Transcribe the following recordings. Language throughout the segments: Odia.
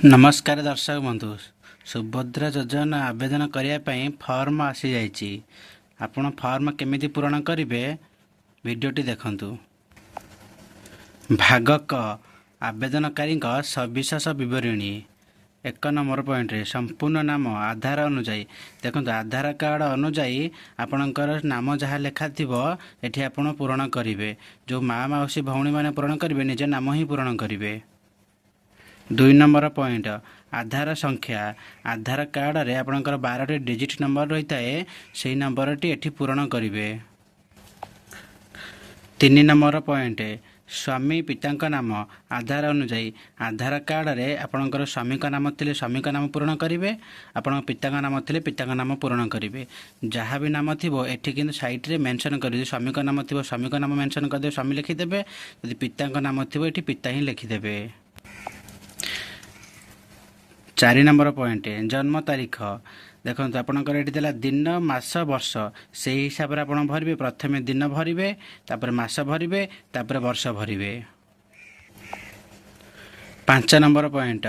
ନମସ୍କାର ଦର୍ଶକ ବନ୍ଧୁ, ସୁଭଦ୍ରା ଯୋଜନା ଆବେଦନ କରିବା ପାଇଁ ଫର୍ମ ଆସିଯାଇଛି। ଆପଣ ଫର୍ମ କେମିତି ପୂରଣ କରିବେ, ଭିଡ଼ିଓଟି ଦେଖନ୍ତୁ। ଭାଗ କ, ଆବେଦନକାରୀଙ୍କ ସବିଶେଷ ବିବରଣୀ। 1 ନମ୍ବର ପଏଣ୍ଟରେ ସମ୍ପୂର୍ଣ୍ଣ ନାମ ଆଧାର ଅନୁଯାୟୀ। ଦେଖନ୍ତୁ, ଆଧାର କାର୍ଡ଼ ଅନୁଯାୟୀ ଆପଣଙ୍କର ନାମ ଯାହା ଲେଖା ଥିବ, ଏଠି ଆପଣ ପୂରଣ କରିବେ। ଯେଉଁ ମା, ମାଉସୀ, ଭଉଣୀମାନେ ପୂରଣ କରିବେ, ନିଜ ନାମ ହିଁ ପୂରଣ କରିବେ। 2 ନମ୍ବର ପଏଣ୍ଟ, ଆଧାର ସଂଖ୍ୟା। ଆଧାର କାର୍ଡ଼ରେ ଆପଣଙ୍କର 12ଟି ଡିଜିଟ୍ ନମ୍ବର ରହିଥାଏ, ସେଇ ନମ୍ବରଟି ଏଠି ପୂରଣ କରିବେ। 3 ନମ୍ବର ପଏଣ୍ଟ, ସ୍ୱାମୀ ପିତାଙ୍କ ନାମ ଆଧାର ଅନୁଯାୟୀ। ଆଧାର କାର୍ଡ଼ରେ ଆପଣଙ୍କର ସ୍ୱାମୀଙ୍କ ନାମ ଥିଲେ ସ୍ୱାମୀଙ୍କ ନାମ ପୂରଣ କରିବେ, ଆପଣଙ୍କ ପିତାଙ୍କ ନାମ ଥିଲେ ପିତାଙ୍କ ନାମ ପୂରଣ କରିବେ। ଯାହା ବି ନାମ ଥିବ, ଏଠି କିନ୍ତୁ ସାଇଡ଼ରେ ମେନସନ୍ କରିବେ। ଯଦି ସ୍ୱାମୀଙ୍କ ନାମ ଥିବ, ସ୍ୱାମୀଙ୍କ ନାମ ମେନସନ୍ କରିଦେବେ, ସ୍ୱାମୀ ଲେଖିଦେବେ। ଯଦି ପିତାଙ୍କ ନାମ ଥିବ, ଏଠି ପିତା ହିଁ ଲେଖିଦେବେ। 4 ନମ୍ବର ପଏଣ୍ଟ, ଜନ୍ମ ତାରିଖ। ଦେଖନ୍ତୁ, ଆପଣଙ୍କର ଏଠି ଦେଲା ଦିନ, ମାସ, ବର୍ଷ। ସେଇ ହିସାବରେ ଆପଣ ଭରିବେ। ପ୍ରଥମେ ଦିନ ଭରିବେ, ତାପରେ ମାସ ଭରିବେ, ତାପରେ ବର୍ଷ ଭରିବେ। 5 ନମ୍ବର ପଏଣ୍ଟ,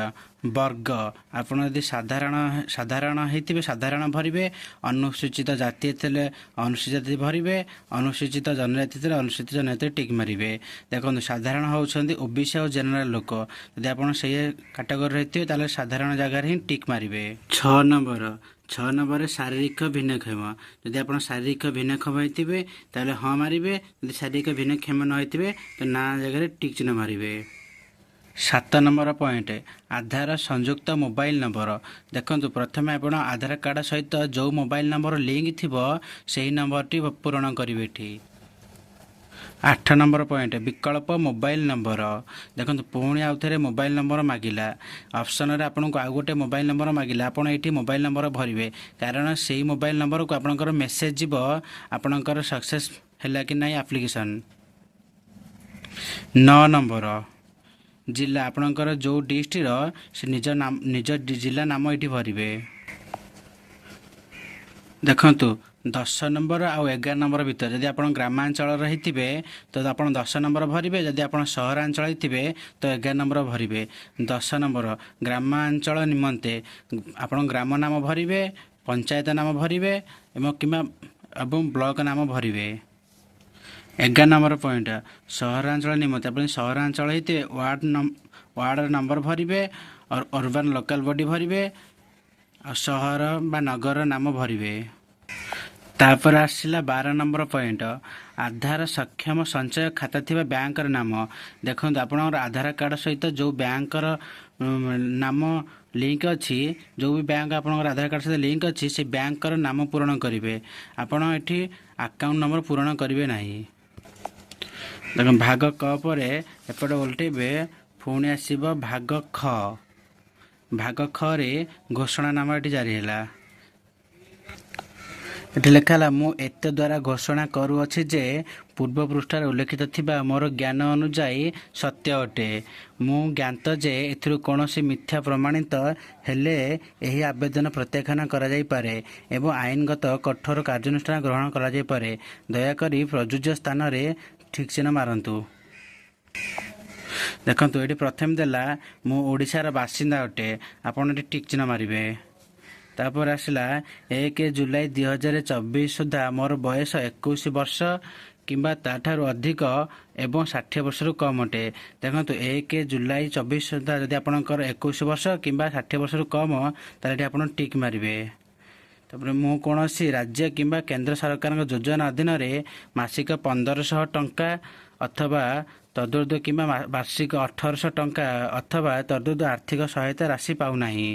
ବର୍ଗ। ଆପଣ ଯଦି ସାଧାରଣ ହେଇଥିବେ, ସାଧାରଣ ଭରିବେ। ଅନୁସୂଚିତ ଜାତି ଥିଲେ ଅନୁସୂଚିତ ଜାତି ଭରିବେ। ଅନୁସୂଚିତ ଜନଜାତି ଥିଲେ ଅନୁସୂଚିତ ଜନଜାତି ଟିକ୍ ମାରିବେ। ଦେଖନ୍ତୁ, ସାଧାରଣ ହେଉଛନ୍ତି ଓବିସି ଆଉ ଜେନେରାଲ ଲୋକ। ଯଦି ଆପଣ ସେଇ କାଟାଗୋରୀ ହେଇଥିବେ, ତାହେଲେ ସାଧାରଣ ଜାଗାରେ ହିଁ ଟିକ୍ ମାରିବେ। 6 ନମ୍ବରରେ ଶାରୀରିକ ଭିନ୍ନକ୍ଷମ। ଯଦି ଆପଣ ଶାରୀରିକ ଭିନ୍ନକ୍ଷମ ହେଇଥିବେ, ତାହେଲେ ହଁ ମାରିବେ। ଯଦି ଶାରୀରିକ ଭିନ୍ନକ୍ଷମ ନ ହେଇଥିବେ, ତ ନା ଜାଗାରେ ଟିକ୍ ଚିହ୍ନ ମାରିବେ। 7 ନମ୍ବର ପଏଣ୍ଟ, ଆଧାର ସଂଯୁକ୍ତ ମୋବାଇଲ ନମ୍ବର। ଦେଖନ୍ତୁ, ପ୍ରଥମେ ଆପଣ ଆଧାର କାର୍ଡ଼ ସହିତ ଯେଉଁ ମୋବାଇଲ ନମ୍ବର ଲିଙ୍କ ଥିବ, ସେହି ନମ୍ବରଟି ପୂରଣ କରିବେ ଏଠି। 8 ନମ୍ବର ପଏଣ୍ଟ, ବିକଳ୍ପ ମୋବାଇଲ ନମ୍ବର। ଦେଖନ୍ତୁ, ପୁଣି ଆଉ ଥରେ ମୋବାଇଲ ନମ୍ବର ମାଗିଲା। ଅପସନରେ ଆପଣଙ୍କୁ ଆଉ ଗୋଟେ ମୋବାଇଲ ନମ୍ବର ମାଗିଲା। ଆପଣ ଏଇଠି ମୋବାଇଲ ନମ୍ବର ଭରିବେ, କାରଣ ସେଇ ମୋବାଇଲ ନମ୍ବରକୁ ଆପଣଙ୍କର ମେସେଜ ଯିବ, ଆପଣଙ୍କର ସକ୍ସେସ୍ ହେଲା କି ନାହିଁ ଆପ୍ଲିକେସନ୍। 9 ନମ୍ବର, ଜିଲ୍ଲା। ଆପଣଙ୍କର ଯେଉଁ ଡିଷ୍ଟ୍ରିକ୍ଟର, ସେ ନିଜ ନାମ, ନିଜ ଜିଲ୍ଲା ନାମ ଏଇଠି ଭରିବେ। ଦେଖନ୍ତୁ, 10 ନମ୍ବର ଆଉ 11 ନମ୍ବର ଭିତରେ ଯଦି ଆପଣ ଗ୍ରାମାଞ୍ଚଳରେ ରହିଥିବେ, ତ ଆପଣ 10 ନମ୍ବର ଭରିବେ। ଯଦି ଆପଣ ସହରାଞ୍ଚଳ ହେଇଥିବେ, ତ 11 ନମ୍ବର ଭରିବେ। 10 ନମ୍ବର, ଗ୍ରାମାଞ୍ଚଳ ନିମନ୍ତେ ଆପଣ ଗ୍ରାମ ନାମ ଭରିବେ, ପଞ୍ଚାୟତ ନାମ ଭରିବେ ଏବଂ କିମ୍ବା ଏବଂ ବ୍ଲକ ନାମ ଭରିବେ। 11 ନମ୍ବର ପଏଣ୍ଟ, ସହରାଞ୍ଚଳ ନିମନ୍ତେ ଆପଣ ସହରାଞ୍ଚଳ ହେଇଥିବେ, ୱାର୍ଡ଼ ନମ୍ବର ଭରିବେ, ଅର୍ବାନ୍ ଲୋକାଲ ବଡି ଭରିବେ ଆଉ ସହର ବା ନଗରର ନାମ ଭରିବେ। ତାପରେ ଆସିଲା 12 ନମ୍ବର ପଏଣ୍ଟ, ଆଧାର ସକ୍ଷମ ସଞ୍ଚୟ ଖାତା ଥିବା ବ୍ୟାଙ୍କର ନାମ। ଦେଖନ୍ତୁ, ଆପଣଙ୍କର ଆଧାର କାର୍ଡ଼ ସହିତ ଯେଉଁ ବ୍ୟାଙ୍କର ନାମ ଲିଙ୍କ ଅଛି, ଯେଉଁ ବି ବ୍ୟାଙ୍କ ଆପଣଙ୍କର ଆଧାର କାର୍ଡ଼ ସହିତ ଲିଙ୍କ ଅଛି, ସେ ବ୍ୟାଙ୍କର ନାମ ପୂରଣ କରିବେ। ଆପଣ ଏଠି ଆକାଉଣ୍ଟ ନମ୍ବର ପୂରଣ କରିବେ ନାହିଁ। ଦେଖନ୍ତୁ, ଭାଗ କ ପରେ ଏପଟେ ଓଲଟେଇବେ, ପୁଣି ଆସିବ ଭାଗ ଖ। ଭାଗ ଖରେ ଘୋଷଣାନାମା ଏଠି ଜାରି ହେଲା। ଏଠି ଲେଖା ହେଲା, ମୁଁ ଏତଦ୍ ଦ୍ୱାରା ଘୋଷଣା କରୁଅଛି ଯେ ପୂର୍ବ ପୃଷ୍ଠାରେ ଉଲ୍ଲେଖିତ ଥିବା ମୋର ଜ୍ଞାନ ଅନୁଯାୟୀ ସତ୍ୟ ଅଟେ। ମୁଁ ଜ୍ଞାତ ଯେ ଏଥିରୁ କୌଣସି ମିଥ୍ୟା ପ୍ରମାଣିତ ହେଲେ ଏହି ଆବେଦନ ପ୍ରତ୍ୟାଖ୍ୟାନ କରାଯାଇପାରେ ଏବଂ ଆଇନଗତ କଠୋର କାର୍ଯ୍ୟାନୁଷ୍ଠାନ ଗ୍ରହଣ କରାଯାଇପାରେ। ଦୟାକରି ପ୍ରଯୁଜ୍ୟ ସ୍ଥାନରେ ଠିକ୍ ଚିହ୍ନ ମାରନ୍ତୁ। ଦେଖନ୍ତୁ, ଏଠି ପ୍ରଥମେ ଦେଲା, ମୁଁ ଓଡ଼ିଶାର ବାସିନ୍ଦା ଅଟେ। ଆପଣ ଏଠି ଟିକ୍ ଚିହ୍ନ ମାରିବେ। ତାପରେ ଆସିଲା, 1 ଜୁଲାଇ 2024 ସୁଦ୍ଧା ମୋର ବୟସ 21 ବର୍ଷ କିମ୍ବା ତାଠାରୁ ଅଧିକ ଏବଂ 60 ବର୍ଷରୁ କମ୍ ଅଟେ। ଦେଖନ୍ତୁ, 1 ଜୁଲାଇ 24 ସୁଦ୍ଧା ଯଦି ଆପଣଙ୍କର 21 ବର୍ଷ କିମ୍ବା 60 ବର୍ଷରୁ କମ୍, ତାହେଲେ ଏଠି ଆପଣ ଟିକ୍ ମାରିବେ। ତାପରେ, ମୁଁ କୌଣସି ରାଜ୍ୟ କିମ୍ବା କେନ୍ଦ୍ର ସରକାରଙ୍କ ଯୋଜନା ଅଧୀନରେ ମାସିକ 1500 ଟଙ୍କା ଅଥବା ତଦୁର୍ଦ୍ଧ୍ୱ କିମ୍ବା ବାର୍ଷିକ 1800 ଟଙ୍କା ଅଥବା ତଦୁର୍ଦ୍ଧ୍ୱ ଆର୍ଥିକ ସହାୟତା ରାଶି ପାଉନାହିଁ।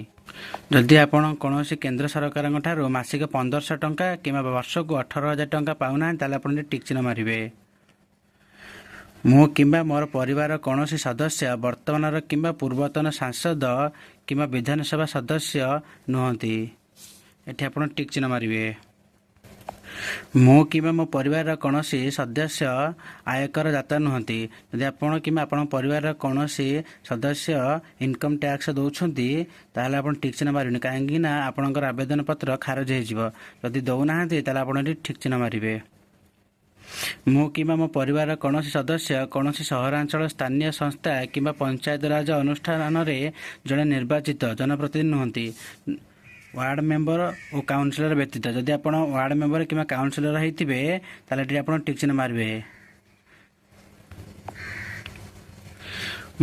ଯଦି ଆପଣ କୌଣସି କେନ୍ଦ୍ର ସରକାରଙ୍କ ଠାରୁ ମାସିକ 1500 ଟଙ୍କା କିମ୍ବା ବର୍ଷକୁ 18,000 ଟଙ୍କା ପାଉନାହାନ୍ତି, ତାହେଲେ ଆପଣ ଟିକ୍ ଚିହ୍ନ ମାରିବେ। ମୁଁ କିମ୍ବା ମୋର ପରିବାରର କୌଣସି ସଦସ୍ୟ ବର୍ତ୍ତମାନର କିମ୍ବା ପୂର୍ବତନ ସାଂସଦ କିମ୍ବା ବିଧାନସଭା ସଦସ୍ୟ ନୁହନ୍ତି। ଏଠି ଆପଣ ଟିକ୍ ଚିହ୍ନ ମାରିବେ। ମୁଁ କିମ୍ବା ମୋ ପରିବାରର କୌଣସି ସଦସ୍ୟ ଆୟକର ଦାତା ନୁହନ୍ତି। ଯଦି ଆପଣ କିମ୍ବା ଆପଣଙ୍କ ପରିବାରର କୌଣସି ସଦସ୍ୟ ଇନକମ୍ ଟ୍ୟାକ୍ସ ଦେଉଛନ୍ତି, ତାହେଲେ ଆପଣ ଟିକ୍ ଚିହ୍ନ ମାରିବେନି, କାହିଁକି ନା ଆପଣଙ୍କର ଆବେଦନ ପତ୍ର ଖାରଜ ହେଇଯିବ। ଯଦି ଦେଉନାହାନ୍ତି, ତାହେଲେ ଆପଣ ଏଠି ଠିକ୍ ଚିହ୍ନ ମାରିବେ। ମୁଁ କିମ୍ବା ମୋ ପରିବାରର କୌଣସି ସଦସ୍ୟ କୌଣସି ସହରାଞ୍ଚଳ ସ୍ଥାନୀୟ ସଂସ୍ଥା କିମ୍ବା ପଞ୍ଚାୟତରାଜ ଅନୁଷ୍ଠାନରେ ଜଣେ ନିର୍ବାଚିତ ଜନପ୍ରତିନିଧି ନୁହନ୍ତି, ୱାର୍ଡ଼ ମେମ୍ବର ଓ କାଉନସିଲର ବ୍ୟତୀତ। ଯଦି ଆପଣ ୱାର୍ଡ଼ ମେମ୍ବର କିମ୍ବା କାଉନସିଲର ହେଇଥିବେ, ତାହେଲେ ଏଠି ଆପଣ ଟିକ୍ ଚିହ୍ନ ମାରିବେ।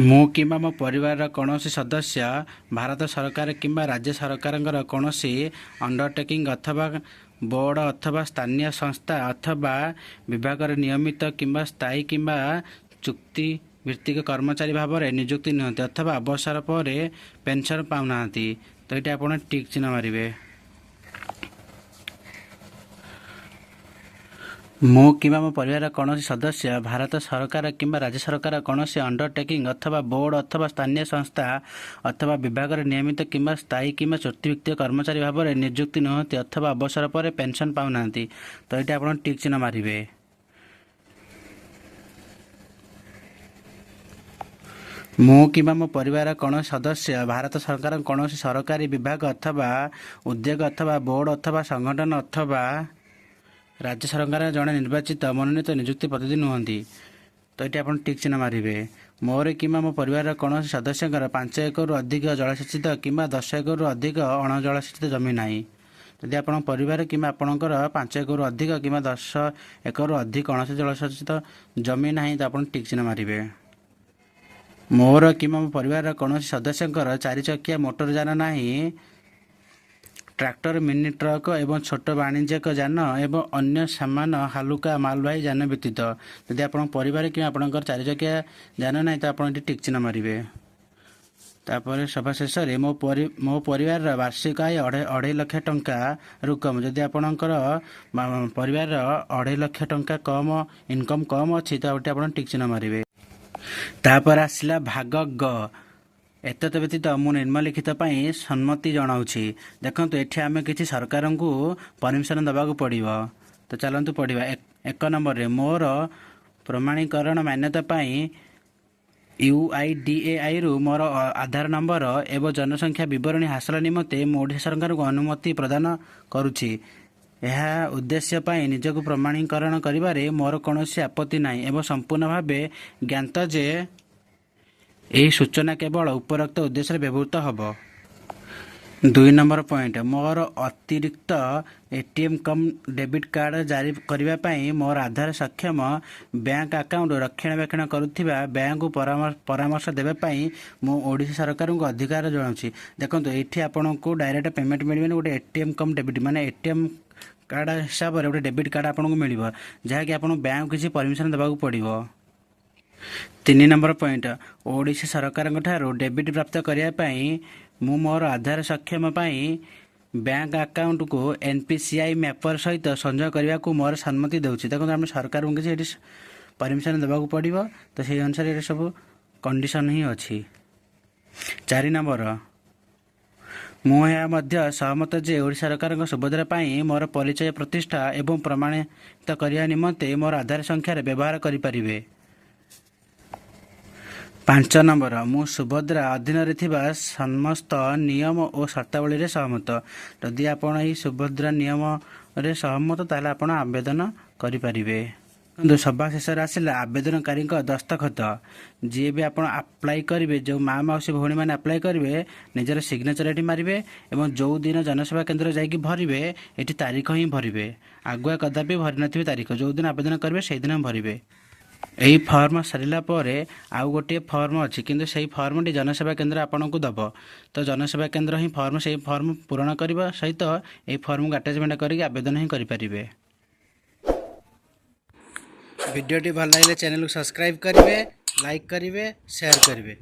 ମୁଁ କିମ୍ବା ମୋ ପରିବାରର କୌଣସି ସଦସ୍ୟ ଭାରତ ସରକାର କିମ୍ବା ରାଜ୍ୟ ସରକାରଙ୍କର କୌଣସି ଅଣ୍ଡରଟେକିଂ ଅଥବା ବୋର୍ଡ଼ ଅଥବା ସ୍ଥାନୀୟ ସଂସ୍ଥା ଅଥବା ବିଭାଗରେ ନିୟମିତ କିମ୍ବା ସ୍ଥାୟୀ କିମ୍ବା ଚୁକ୍ତି ଭିତ୍ତିକ କର୍ମଚାରୀ ଭାବରେ ନିଯୁକ୍ତି ନୁହନ୍ତି ଅଥବା ଅବସର ପରେ ପେନ୍ସନ୍ ପାଉନାହାନ୍ତି। ତ ଏଇଠି ଆପଣ ଟିକ୍ ଚିହ୍ନ ମାରିବେ। ମୁଁ କିମ୍ବା ମୋ ପରିବାରର କୌଣସି ସଦସ୍ୟ ଭାରତ ସରକାର କିମ୍ବା ରାଜ୍ୟ ସରକାର କୌଣସି ଅଣ୍ଡରଟେକିଂ ଅଥବା ବୋର୍ଡ଼ ଅଥବା ସ୍ଥାନୀୟ ସଂସ୍ଥା ଅଥବା ବିଭାଗରେ ନିୟମିତ କିମ୍ବା ସ୍ଥାୟୀ କିମ୍ବା ଚୁକ୍ତିଭିତ୍ତିକ କର୍ମଚାରୀ ଭାବରେ ନିଯୁକ୍ତି ନୁହନ୍ତି ଅଥବା ଅବସର ପରେ ପେନ୍ସନ୍ ପାଉନାହାନ୍ତି। ତ ଏଇଠି ଆପଣ ଟିକ୍ ଚିହ୍ନ ମାରିବେ। ମୁଁ କିମ୍ବା ମୋ ପରିବାରର କୌଣସି ସଦସ୍ୟ ଭାରତ ସରକାରଙ୍କ କୌଣସି ସରକାରୀ ବିଭାଗ ଅଥବା ଉଦ୍ୟୋଗ ଅଥବା ବୋର୍ଡ଼ ଅଥବା ସଂଗଠନ ଅଥବା ରାଜ୍ୟ ସରକାର ଜଣେ ନିର୍ବାଚିତ ମନୋନୀତ ନିଯୁକ୍ତି ପ୍ରତିନିଧି ନୁହନ୍ତି। ତ ଏଠି ଆପଣ ଟିକ୍ ଚିହ୍ନ ମାରିବେ। ମୋର କିମ୍ବା ମୋ ପରିବାରର କୌଣସି ସଦସ୍ୟଙ୍କର 5 ଏକରରୁ ଅଧିକ ଜଳସେଚିତ କିମ୍ବା 10 ଏକରରୁ ଅଧିକ ଅଣଜଳସେଚିତ ଜମି ନାହିଁ। ଯଦି ଆପଣଙ୍କ ପରିବାର କିମ୍ବା ଆପଣଙ୍କର 5 ଏକରରୁ ଅଧିକ କିମ୍ବା 10 ଏକରରୁ ଅଧିକ ଅଣଜଳସେଚିତ ଜମି ନାହିଁ, ତ ଆପଣ ଟିକ୍ ଚିହ୍ନ ମାରିବେ। ମୋର କିମ୍ବା ମୋ ପରିବାରର କୌଣସି ସଦସ୍ୟଙ୍କର ଚାରିଚକିଆ ମୋଟର ଯାନ ନାହିଁ, ଟ୍ରାକ୍ଟର, ମିନି ଟ୍ରକ୍ ଏବଂ ଛୋଟ ବାଣିଜ୍ୟିକ ଯାନ ଏବଂ ଅନ୍ୟ ସମାନ ହାଲୁକା ମାଲବାହୀ ଯାନ ବ୍ୟତୀତ। ଯଦି ଆପଣଙ୍କ ପରିବାର କିମ୍ବା ଆପଣଙ୍କର ଚାରିଚକିଆ ଯାନ ନାହିଁ, ତ ଆପଣ ଏଠି ଟିକ୍ ଚିହ୍ନ ମାରିବେ। ତାପରେ ସଭା ଶେଷରେ ମୋ ପରିବାରର ବାର୍ଷିକ ଆୟ 2.5 ଲକ୍ଷ ଟଙ୍କାରୁ କମ୍। ଯଦି ଆପଣଙ୍କର ପରିବାରର 2.5 ଲକ୍ଷ ଟଙ୍କା କମ୍, ଇନକମ୍ କମ୍ ଅଛି, ତ ଏଠି ଆପଣ ଟିକ୍ ଚିହ୍ନ ମାରିବେ। ତାପରେ ଆସିଲା ଭାଗ ଗ। ଏତଦ୍ ବ୍ୟତୀତ ମୁଁ ନିମ୍ନଲିଖିତ ପାଇଁ ସମ୍ମତି ଜଣାଉଛି। ଦେଖନ୍ତୁ, ଏଠି ଆମେ କିଛି ସରକାରଙ୍କୁ ପରମିସନ୍ ଦେବାକୁ ପଡ଼ିବ। ତ ଚାଲନ୍ତୁ ପଢ଼ିବା। 1 ନମ୍ବରରେ, ମୋର ପ୍ରମାଣୀକରଣ ମାନ୍ୟତା ପାଇଁ ୟୁଆଇଡିଏଆଇରୁ ମୋର ଆଧାର ନମ୍ବର ଏବଂ ଜନସଂଖ୍ୟା ବିବରଣୀ ହାସଲ ନିମନ୍ତେ ମୁଁ ଓଡ଼ିଶା ସରକାରଙ୍କୁ ଅନୁମତି ପ୍ରଦାନ କରୁଛି। ଏହା ଉଦ୍ଦେଶ୍ୟ ପାଇଁ ନିଜକୁ ପ୍ରମାଣୀକରଣ କରିବାରେ ମୋର କୌଣସି ଆପତ୍ତି ନାହିଁ ଏବଂ ସମ୍ପୂର୍ଣ୍ଣ ଭାବେ ଜ୍ଞାତ ଯେ ଏହି ସୂଚନା କେବଳ ଉପରୋକ୍ତ ଉଦ୍ଦେଶ୍ୟରେ ବ୍ୟବହୃତ ହେବ। 2 ନମ୍ବର ପଏଣ୍ଟ, ମୋର ଅତିରିକ୍ତ ଏଟିଏମ୍ କମ୍ ଡେବିଟ୍ କାର୍ଡ଼ ଜାରି କରିବା ପାଇଁ ମୋର ଆଧାର ସକ୍ଷମ ବ୍ୟାଙ୍କ ଆକାଉଣ୍ଟ ରକ୍ଷଣାବେକ୍ଷଣ କରୁଥିବା ବ୍ୟାଙ୍କକୁ ପରାମର୍ଶ ଦେବା ପାଇଁ ମୁଁ ଓଡ଼ିଶା ସରକାରଙ୍କୁ ଅଧିକାର ଜଣାଉଛି। ଦେଖନ୍ତୁ, ଏଇଠି ଆପଣଙ୍କୁ ଡାଇରେକ୍ଟ ପେମେଣ୍ଟ ମିଳିବନି। ଗୋଟେ ଏଟିଏମ୍ କମ୍ ଡେବିଟ୍, ମାନେ ଏଟିଏମ୍ କାର୍ଡ଼ ହିସାବରେ ଗୋଟେ ଡେବିଟ୍ କାର୍ଡ଼ ଆପଣଙ୍କୁ ମିଳିବ, ଯାହାକି ଆପଣଙ୍କୁ ବ୍ୟାଙ୍କକୁ କିଛି ପରମିସନ୍ ଦେବାକୁ ପଡ଼ିବ। 3 ନମ୍ବର ପଏଣ୍ଟ, ଓଡ଼ିଶା ସରକାରଙ୍କ ଠାରୁ ଡେବିଟ୍ ପ୍ରାପ୍ତ କରିବା ପାଇଁ ମୁଁ ମୋର ଆଧାର ସକ୍ଷମ ପାଇଁ ବ୍ୟାଙ୍କ ଆକାଉଣ୍ଟକୁ ଏନ୍ପିସିଆଇ ମ୍ୟାପର ସହିତ ସଂଯୋଗ କରିବାକୁ ମୋର ସମ୍ମତି ଦେଉଛି। ଦେଖନ୍ତୁ, ଆମେ ସରକାରଙ୍କୁ କିଛି ଏଠି ପରମିସନ୍ ଦେବାକୁ ପଡ଼ିବ। ତ ସେଇ ଅନୁସାରେ ଏଠି ସବୁ କଣ୍ଡିସନ୍ ହିଁ ଅଛି। 4 ନମ୍ବର, ମୁଁ ଏହା ମଧ୍ୟ ସହମତ ଯେ ଓଡ଼ିଶା ସରକାରଙ୍କ ସୁଭଦ୍ରା ପାଇଁ ମୋର ପରିଚୟ ପ୍ରତିଷ୍ଠା ଏବଂ ପ୍ରମାଣିତ କରିବା ନିମନ୍ତେ ମୋର ଆଧାର ସଂଖ୍ୟାରେ ବ୍ୟବହାର କରିପାରିବେ। 5 ନମ୍ବର, ମୁଁ ସୁଭଦ୍ରା ଅଧୀନରେ ଥିବା ସମସ୍ତ ନିୟମ ଓ ସର୍ତ୍ତାବଳୀରେ ସହମତ। ଯଦି ଆପଣ ଏହି ସୁଭଦ୍ରା ନିୟମରେ ସହମତ, ତାହେଲେ ଆପଣ ଆବେଦନ କରିପାରିବେ। କିନ୍ତୁ ସଭା ଶେଷରେ ଆସିଲା ଆବେଦନକାରୀଙ୍କ ଦସ୍ତଖତ। ଯିଏ ବି ଆପଣ ଆପ୍ଲାଏ କରିବେ, ଯେଉଁ ମା, ମାଉସୀ, ଭଉଣୀମାନେ ଆପ୍ଲାଏ କରିବେ, ନିଜର ସିଗ୍ନେଚର ଏଠି ମାରିବେ ଏବଂ ଯେଉଁ ଦିନ ଜନସେବା କେନ୍ଦ୍ର ଯାଇକି ଭରିବେ, ଏଠି ତାରିଖ ହିଁ ଭରିବେ। ଆଗୁଆ କଦାପି ଭରି ନଥିବେ ତାରିଖ। ଯେଉଁଦିନ ଆବେଦନ କରିବେ, ସେଇଦିନ ଭରିବେ। ଏହି ଫର୍ମ ସରିଲା ପରେ ଆଉ ଗୋଟିଏ ଫର୍ମ ଅଛି, କିନ୍ତୁ ସେଇ ଫର୍ମଟି ଜନସେବା କେନ୍ଦ୍ର ଆପଣଙ୍କୁ ଦେବ। ତ ଜନସେବା କେନ୍ଦ୍ର ହିଁ ଫର୍ମ, ସେଇ ଫର୍ମ ପୂରଣ କରିବା ସହିତ ଏହି ଫର୍ମକୁ ଆଟାଚମେଣ୍ଟ କରିକି ଆବେଦନ ହିଁ କରିପାରିବେ। ଭିଡ଼ିଓଟି ଭଲ ଲାଗିଲେ ଚ୍ୟାନେଲକୁ ସବସ୍କ୍ରାଇବ୍ କରିବେ, ଲାଇକ୍ କରିବେ, ସେୟାର କରିବେ।